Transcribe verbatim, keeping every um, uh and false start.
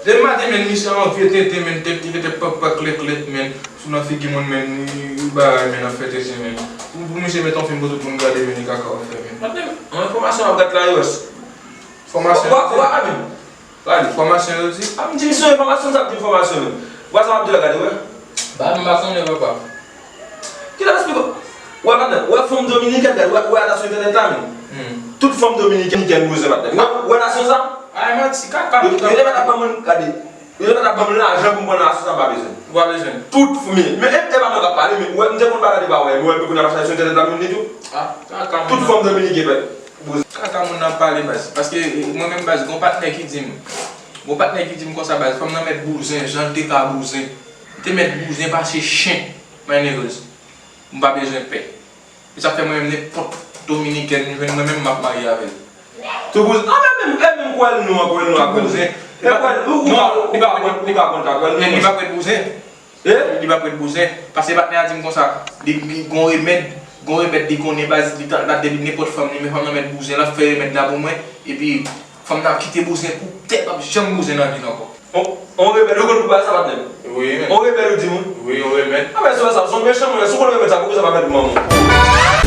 Depi maten, men, misye an vye tenten, men, tèt li tenten pap pap klèt klèt, men, sou nan figi moun, men, li bagay, men, ap fè tenten, men. Pou, pou misye met yon fim pou tout moun gade, men, li kaka w ap fè, men. Maten, yon enfòmasyon ap gade la, yo wè. Fòmasyon. Wa, wa, wa, men. Gade. Fòmasyon, yo di. A, m di misye enfòmasyon, sa ap di enfòmasyon, men. Wa, sa ap di la, gade, wè. Ba, m pa konnen, papa. Kilè m esplike w? Wè, patnè, wè fanm dominikèn, gade, wè, wè, atasyon entènèt la, men. Hmm. Tout fanm dominikèn bouzen, patnè. Wè, wè nasyon sa? Ay, manti, kaka. Yo, yo te mèt ap ban mwen, gade. Yo te mèt ap ban mwen lajan pou m pran nasyon sa, m pa bezwen. Ou pa bezwen. Tout fanm, men, men, e, e pa mwen k ap pale, men, wè, m te konn pale de pa wè, men, wè, pou kounye a, atasyon entènèt la, men, li tou. Ah, kaka, tout fanm dominikèn, bouzen. Kaka, moun nan pale, baz. Paske, e, mwen menm, baz, gon patnè ki di m, gon patnè ki di m konsa, baz, fanm nan mèt bouzen, jan l te ka bouzen. Li te mèt bouzen pase chen, malheureux. M pa bezwen pè. E sa fè mwen menm nenpòt dominikèn m jwenn mwen menm m ap marye avè l. Tou bouzen. Ah, men menm, e menm kwèl nou an, kwèl nou an, kwèl nou. Bouzen. E kwèl, ou, ou pa, ou pa konn, ou pa konn ka kwèl nou. Men li pa kwè bouzen. Eh? Li pa kwè bouzen. Paske patnè a di m konsa, li, li gon remèd, gon remèd li konnen baz, li ta, la depi nenpòt fanm li, men fanm nan mèt bouzen, l ap fè remèd la pou mwen, epi fanm nan ap kite bouzen pou tèt, p ap janm bouzen nan vi l ankò. On, on rebèl, ou konn pou bagay sa, patnè? Wi, men. On rebèl, ou di moun? Wi, on rebèl. Ah, men, se sa, se on mechan, mwen. Si w konn rebèl sa, poukisa w pa fè l pou manman w?